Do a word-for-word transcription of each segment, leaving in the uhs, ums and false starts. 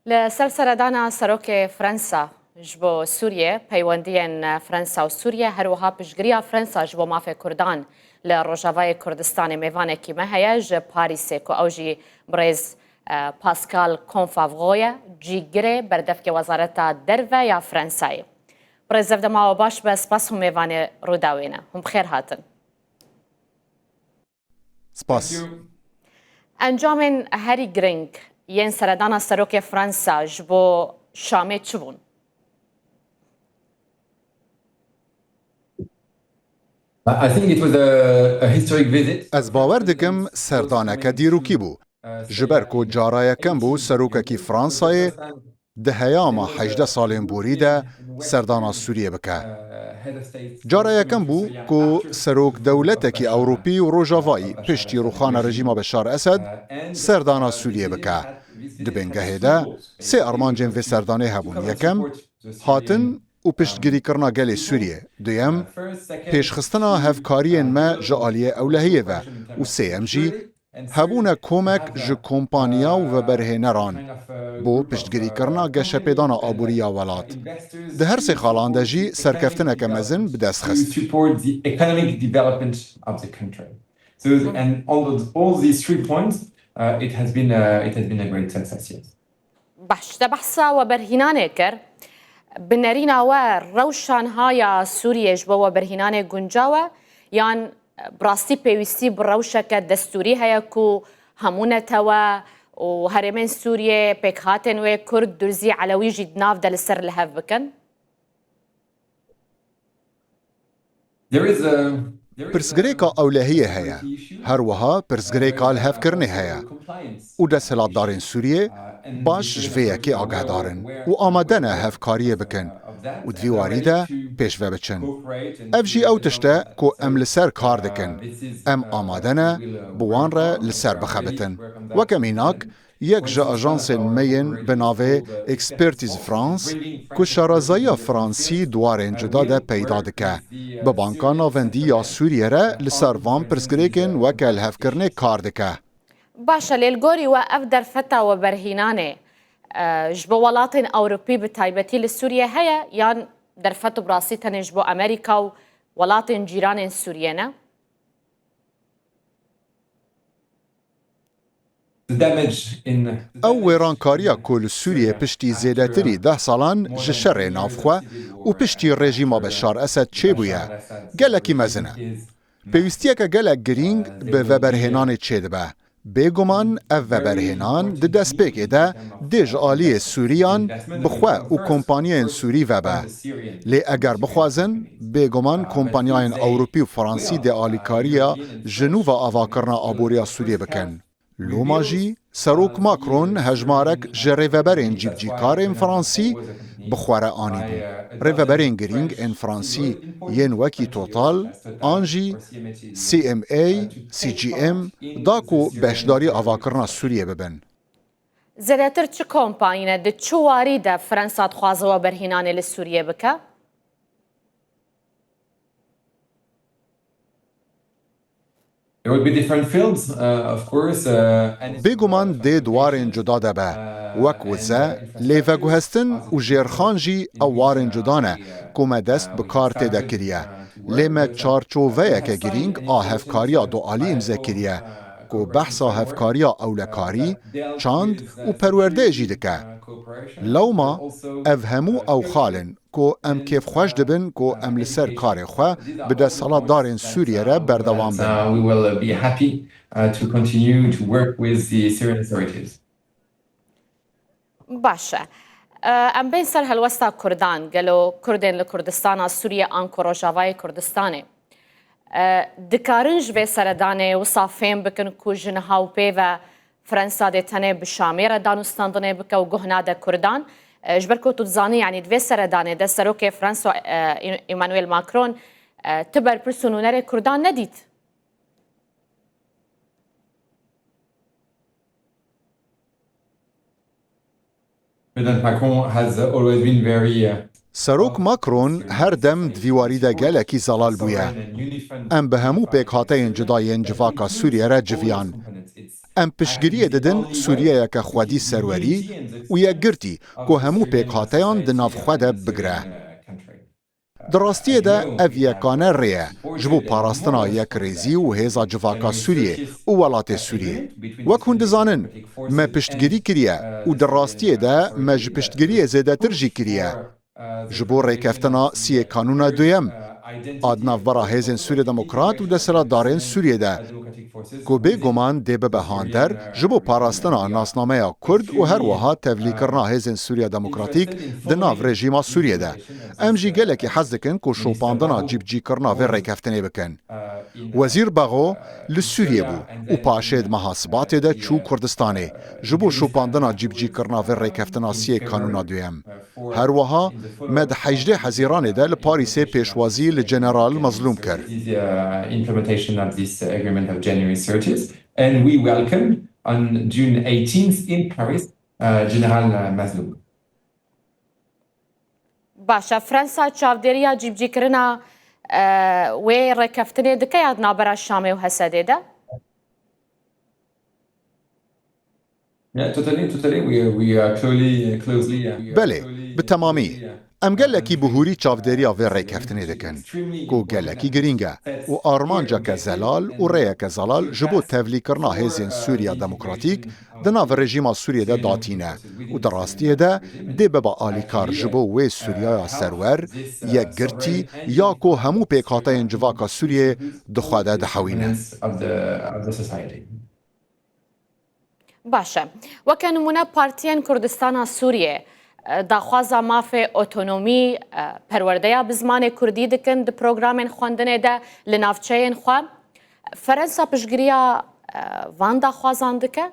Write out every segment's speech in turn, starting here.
Li ser seredana serokê Fransa ji bo Sûriyê, peywendiyên Fransa û Sûriyê, her wiha piştgiriya Fransa ji bo mafê Kurdan li Rojavayê Kurdistanê mêvanekî me heye ji Parîsê ku ew jî birêz, e, Pascal Confavreau ye, cîgirê berdevkê Wezareta Derve ya Fransayê. Birêz, ev dema baş be, spas hûn mêvanê Rûdawê ne. Hûn bi xêr hatin. Spas. Encamên herî giring yên seredana serokê Fransa ji bo Şamê çi bûn? I think it was a, a historic visit. Ez bawer dikim serdaneke dîrokî bû. Ji ber ku cara yekem bû serokekî Fransayê di heyama hejdeh salên borî de serdana Sûriyê bike. Cara yekem bû ku serok dewletekî Ewropî û Rojavayî piştî rûxana rejîma Beşar Esed serdana Sûriyê bike. Di bingehê de sê armancên vê serdanê hebûn. Yekem, hatin û piştgirîkirina gelê Sûriyê. Duyem, pêşxistina hevkariyên me ji aliyê ewlehiyê ve. Û sêyem jî, hebûne komek ji kompaniya û veberhêneran bo piştgirîkirina geşepêdana aborî ya welat. Di her sê xalan de jî serkeftineke mezin bi dest xist. To support the economic development of the country. So, and on those, all these three points, uh, it has been, uh, it has been a great success, yes. Baş, te behsa weberhînanê kir. Bi nerîna we rewşa niha ya Sûriyê ji bo weberhînanê guncaw e, yan bi rastî pêwîstî bi rewşeke destûrî heye ku hemû netewe û herêmên Sûriyê, pêkhatên wê Kurd, Durzî, Elewî jî di nav de li ser li hev bikin? There is a, there is a Pirsgirêka ewlehiyê heye. Her wiha pirsgirêka lihevkirinê heye. Û desthilatdarên Sûriyê baş ji vê yekê agahdar in û amade ne hevkariyê bikin û di vî warî de pêş ve biçin. Ev jî ew tişt e ku em li ser kar dikin. Em amade ne bi wan re li ser bixebitin. Weke mînak, yek ji ajansên me yên bi navê Expertise France, ku şarezayiya Fransî di warên cuda de peyda dike, bi Banka Navendî ya Sûriyê re li ser van pirsgirêkên weke lihevkirinê kar dike. Baş e, lê li gorî we ev derfeta weberhînanê, e, ji bo welatên Ewropî bi taybetî li Sûriyê heye, yan derfet û bi rastî tenê ji bo Amerîka û welatên cîranên Sûriyê ne? The damage in Ew wêrankariya ku li Sûriyê piştî zêdetirî deh salan ji şerê navxwe û piştî rejîma Beşar Esed çêbûye, gelekî mezin e. Pêwîstiyeke gelek girîng bi veberhênanê çêdibe. Bêguman ev veberhênan di destpêkê de dê ji aliyê Sûriyan bi xwe û kompaniyên Sûrî vebe. Lê eger bixwazin, bêguman kompanyayên Ewropî û Fransî dê alîkariya ji nû ve avakirina aboriya Sûriyê bikin. Loma jî Serok Macron hejmarek ji rêveberên cîbicîkarên Fransî bi xwe re anîbû. Rêveberên girîng ên Fransî yên wekî Total an jî C M A, C G M da ku beşdarî avakirina Sûriyê bibin. Zêdetir çi kompanyî ne, di çi warî de Fransa dixwaze weberhînanê li Sûriyê bike? There would be different fields, uh, of course, uh, and it's Bêguman dê di warên cuda de be. Wek wize, lêveguhestin û jêrxan jî ew warên cuda ne ku me dest bi kar tê de kiriye. Lê me çarçoveyeke girîng a hevkariya dualî îmze kiriye ku behsa hevkariya ewlekarî, çand û perwerdeyê jî dike. Lewma ev hemû ew xal in ku em kêfxweş dibin ku em li ser karê xwe bi desthilatdarên Sûriyê re berdewam bin. Uh, we will, uh, be happy, uh, to continue to work with the Syrian authorities. Baş e. E, em bên ser helwesta Kurdan. Gelo Kurdên li Kurdistana Sûriyê anku Rojavayê Kurdistanê, e, dikarin ji vê seredanê wisa fêm bikin ku ji niha û pê ve Fransa dê tenê bi Şamê re danûstandinê bike û guh nade Kurdan. E, ji ber ku tu dizanî, yanî di vê seredanê de serokê Fransa, e, Emmanuel Macron, e, ti berpirs û nûnerê Kurdan nedît. President Macron has always been very, uh, Serok Macron her dem di vî warî de gelekî zelal bûye. Em bi hemû pêkhateyên cuda yên civaka Sûriyê re civiyan. Em piştgiriyê didin Sûriyeyeke xwedî serwerî û yekgirtî ku hemû pêkhateyan di nav xwe de bigire. Di rastiyê de ev yekane rê ye ji bo parastina yekrêzî û hêza civaka Sûriyê û welatê Sûriyê. Wek hûn dizanin, me piştgirî kiriye û di rastiyê de me ji piştgiriyê zêdetir jî kiriye. Ji bo rêkeftina siyê Kanûna Duyem a di navbera Hêzên Sûriya Demokrat û desthilatdarên Sûriyê de, ku bêguman dê bibe hander ji bo parastina nasnameya Kurd û her wiha tevlîkirina Hêzên Sûriya Demokratîk di nav rejîma Sûriyê de. Em jî gelekî hez dikin ku şopandina cîbicîkirina vê rêkeftinê bikin. Wezîr Bexo li Sûriyê bû û paşê di meha Sibatê de çû Kurdistanê ji bo şopandina cîbicîkirina vê rêkeftina siyê Kanûna Duyem. Her wiha me di hejdê Hezîranê de li Parîsê pêşwazî li General Mezlûm kir. This, uh, implementation of this agreement of January thirtieth, and we welcome on June eighteenth in Paris, uh, General Mazlum. Baş e, Fransa çavdêriya cîbicîkirina e, wê rêkeftinê dike ya di navbera Şamê û Hesedê de? Yeah, totally, totally. We, we are closely, closely, uh, we are Belê, closely, bi temamî. closely, uh, Em gelekî bihûrî çavdêriya vê rêkeftinê dikin, ku gelekî girîng e û armanceke zelal û rêyeke zelal ji bo tevlîkirina hêzên Sûriya Demokratîk di nav rejîma Sûriyê de datîne û di rastiyê de dê bibe alîkar ji bo wê Sûriyaya serwer, yekgirtî ya ku hemû pêkhateyên civaka Sûriyê di xwe de dihewînin. of the, of the society. Baş e. Weke nimûne Partiyên Kurdistana Sûriyê e, daxwaza mafê otonomî, e, perwerdeya bi zimanê kurdî dikin di programên xwendinê de li navçeyên xwe. Ferensa piştgiriya e, van daxwazan dike?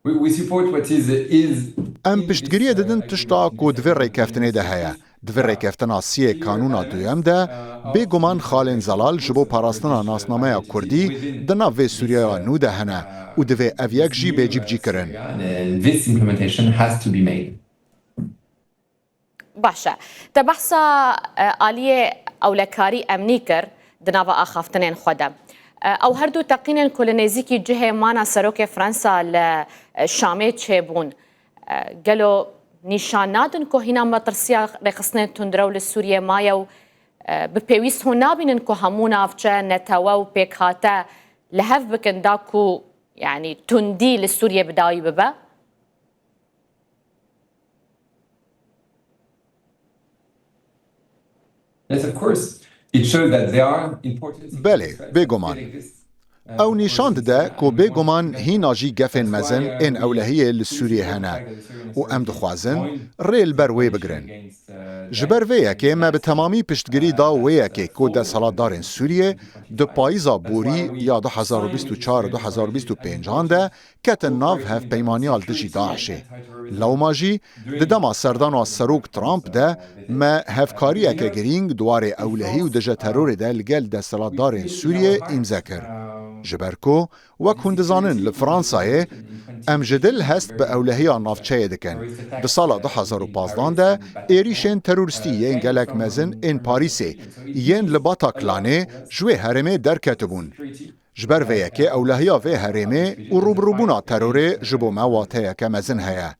We, we support what is, is Em piştgiriyê didin tişta ku di vê rêkeftinê de heye. Di vê rêkeftina siyê Kanûna Duyem de bêguman xalên zelal ji bo parastina nasnameya Kurdî di nav vê Sûriyaya nû de hene û divê ev yek jî bê cîbicîkirin. And this implementation has to be made. Baş e. Te behsa e, aliyê ewlekarî emnî kir di nava axaftinên xwe de. E, ew her du teqînên ku li nêzîkî cihê mana serokê Fransa li e, Şamê çêbûn, e, gelo nîşan nadin ku hîna metirsiya rêxistinên tundrew li Sûriyê maye û e, bi pêwîst hûn nabînin ku hemû navçe, netewe û pêkhate li hev bikin da ku, yanî, tundî li Sûriyê bi dawî bibe? Yes, of course. It shows that there are important Belê, bêguman. Ew nîşan dide ku bêguman hîna jî gefên mezin ên ewlehiyê li Sûriyê hene û em dixwazin rê li ber wê bigirin. Ji ber vê yekê me bi temamî piştgirî da wê yekê ku desthilatdarên Sûriyê di payîza borî ya du hezar û bîst û çar du hezar û bîst û pêncan de ketin nav hevpeymaniya li dijî DAIŞê. Lewma jî di dema serdana Serok Trump de me hevkariyeke girîng di warê ewlehî û dije terorê de li gel desthilatdarên Sûriyê îmze kir. Ji ber ku, wek hûn dizanin, li Fransayê em ji dil hest bi ewlehiya navçeyê dikin. Di sala du hezar û pazdan de êrîşên terorîstî yên gelek mezin ên Parîsê yên li Bataclanê ji wê herêmê derketibûn. Ji ber vê yekê ewlehiya vê herêmê û rûbirûbûna terorê ji bo me wateyeke mezin heye.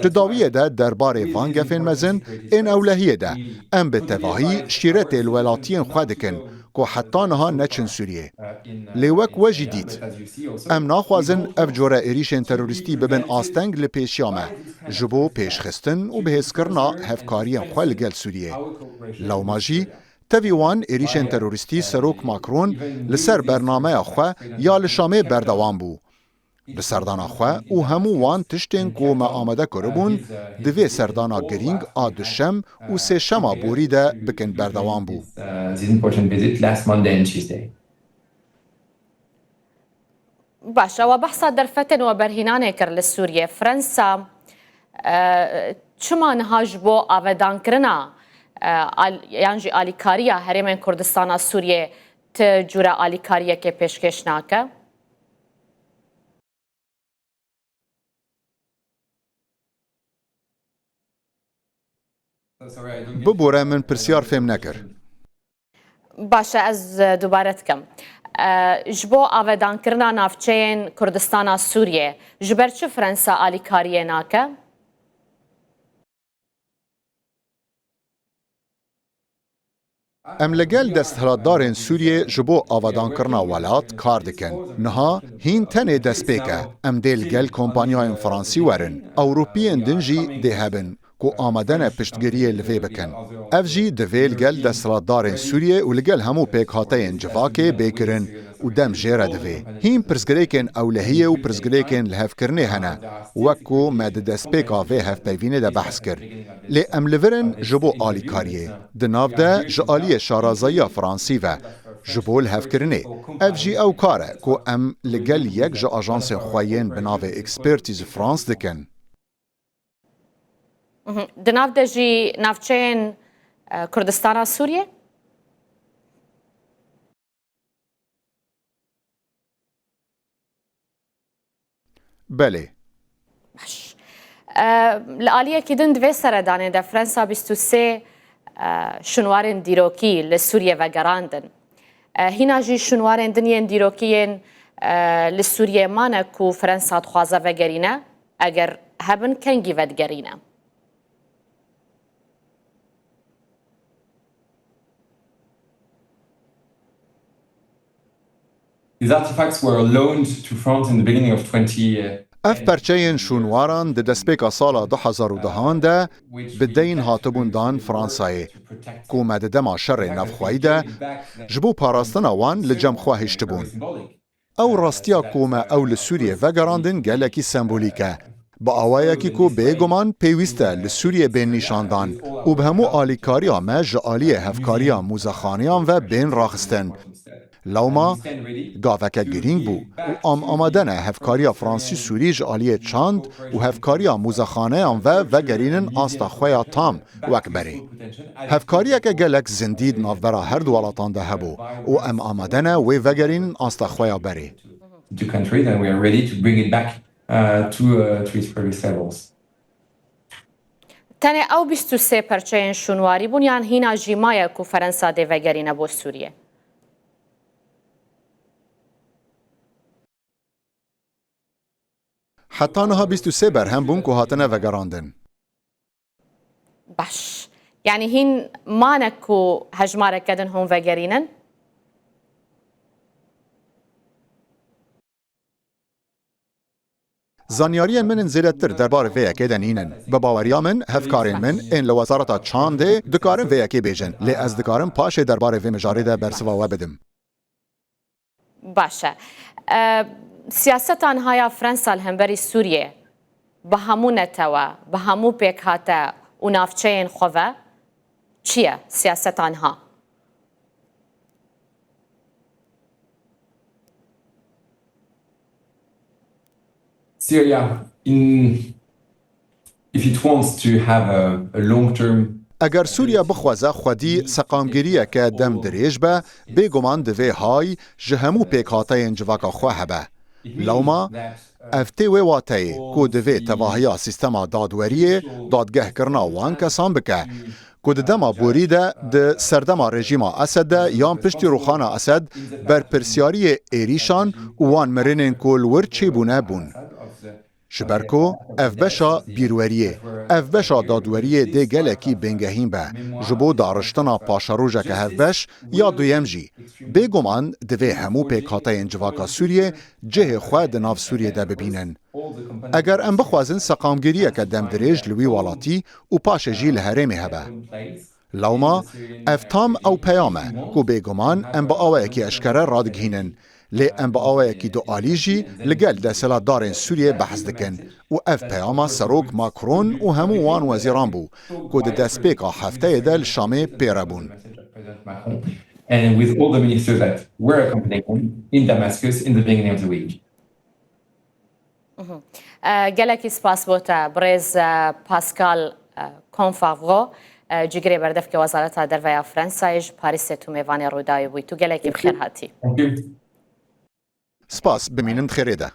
Di dawiyê de derbarê van gefên mezin ên ewlehiyê de em bi tevahî şîretê li welatiyên xwe dikin ku heta niha neçin Sûriyê. Lê wek we jî dît, em naxwazin ev cure êrîşên terorîstî bibin asteng li pêşiya me ji bo pêşxistin û bihêzkirina hevkariyên xwe li gel Sûriyê. Lewma jî, tevî wan êrîşên terorîstî Serok Macron li ser bernameya xwe ya li Şamê berdewam bû. Bi serdana xwe û hemû wan tiştên ku me amade kiribûn, di vê serdana girîng a duşem û sêşema borî de bikin berdewam bû. Uh, this important visit last Monday and Tuesday. Baş, ewa behsa derfetên we berhînanê kir li Sûriyê. Fransa e, çima niha ji bo avedankirina e, al, yan jî alîkariya Herêmên Kurdistana Sûriyê ti cûre alîkariyekê pêşkêş nake? Bibore, min pirsyar fêm nekir. Baş e, ez e, dubare dikim. E, ji bo avedankirina navçeyên Kurdistana Sûriyê, ji ber çi Fransa alîkariyê nake? Em li gel desthilatdarên Sûriyê ji bo avadankirina welat kar dikin. Niha hîn tenê destpêk e. Em dê li gel kompanyayên Fransî werin. Ewropiyên din jî dê hebin ku amade ne piştgiriyê li vê bikin. Ev jî divê li gel desthilatdarên Sûriyê û li gel hemû pêkhateyên civakê bê kirin û dem jê re divê. Hîn pirsgirêkên ewlehiyê û pirsgirêkên lihevkirinê hene, wek ku me di destpêka vê hevpeyvînê de behs kir. Lê em li vir in ji bo alîkariyê. Di nav de ji aliyê şarezayiya Fransî ve ji bo lihevkirinê. Ev jî ew kar e ku em li gel yek ji ajansên xwe yên bi navê Expertise France dikin. Mhm. Di nav de jî navçeyên, e, Kurdistana Sûriyê? Belê. Baş. E, li aliyekî din di vê seredanê de Fransa bîst û sê, e, şûnwarên dîrokî li Sûriyê vegerandin. E, hîna jî şûnwarên din yên dîrokî yên, e, li Sûriyê mane ku Fransa dixwaze vegerîne, eger hebin kengî vedigerîne? These artifacts were loaned to France in the beginning of twenty, uh, Ev perçeyên şûnwaran di destpêka sala du hezar û dehan de bi deyn hatibûn dan Fransayê, ku me di dema şerê navxweyî de ji bo parastina wan li cem xwe hiştibûn. Ew rastiya ku me ew li Sûriyê vegerandin gelekî sembolîk e. Bi awayekî ku bêguman pêwîst e li Sûriyê bên nîşandan û bi hemû alîkariya me ji aliyê hevkariya mûzexaneyan ve bên raxistin. Lewma gaveke girîng bû û em amade ne hevkariya Fransî-Sûrî ji aliyê çand û hevkariya mûzexaneyan ve vegerînin asta xwe ya tam wek berê. Hevkariyeke gelek zindî di navbera her du welatan de hebû û em amade ne wê vegerînin asta xwe ya berê. The country, then we are ready to bring it back, uh, to, uh, to its previous levels. Tenê ew bîst û sê perçeyên şûnwarî bûn, yan hîna jî maye ku Ferensa dê vegerîne bo Sûriyê? Heta niha bîst û sê berhem bûn ku hatine vegerandin. Baş. Yanî hîn mane ku hejmareke din hûn vegerînin? Zanyariyên min in zêdetir derbarê vê yekê de nînin. Bi baweriya min, hevkarên min ên li Wezareta Çandê dikarin vê yekê bêjin, lê ez dikarim paşê derbarê vê mijarê de bersiva we bidim. Baş e. E, siyaseta niha ya Fransa li hemberî Sûriyê bi hemû netewe, bi hemû pêkhate û navçeyên xwe ve çi ye? Siyaseta niha? Syria, in, if it wants to have a, a long-term Eger Sûriye bixwaze xwedî seqamgiriyeke dem dirêj be, bêguman divê hay ji hemû pêkhateyên civaka xwe hebe. Lewma ev tê wê wateyê ku divê tevahiya sîstema dadweriyê dadgehkirina wan kesan bike ku di dema borî de, di serdema rejîma Esed de yan piştî rûxana Esed, berpirsiyariyê êrîşan û wan mirinên ku li wir çêbûne bûn. Ji ber ku ev beşa bîrweriyê, ev beşa dadweriyê dê gelekî bêngehîn be ji bo dariştina paşerojeke hevbeş ya duyem jî, bêguman divê hemû pêkhateyên civaka Sûriyê cihê xwe di nav Sûriyê de bibînin. Eger em bixwazin seqamgiriyeke demdirêj li wî welatî û paşê jî li herêmê hebe. Lewma ev tam ew peyam e ku bêguman em bi awayekî eşkere radigihînin, lê em bi awayekî dualî jî li gel desthilatdarên Sûriyê behs dikin û ev peyama Serok Macron û hemû wan wezîran bû ku di destpêka hefteyê de li Şamê pê re bûn. And with all the ministers that were accompanying him in Damascus in the beginning of the week. Mhm. E, gelekî spas bo te, birêz, e, Pascal, e, Confavreau, e, cîgirê berdevkê Wezareta Derve ya Fransayê ji Parîsê tu mêvanê Rûdawê bûyî. Tu gelekî bi xêr hatî. Thank you. Spas, bimînin di xêrê de.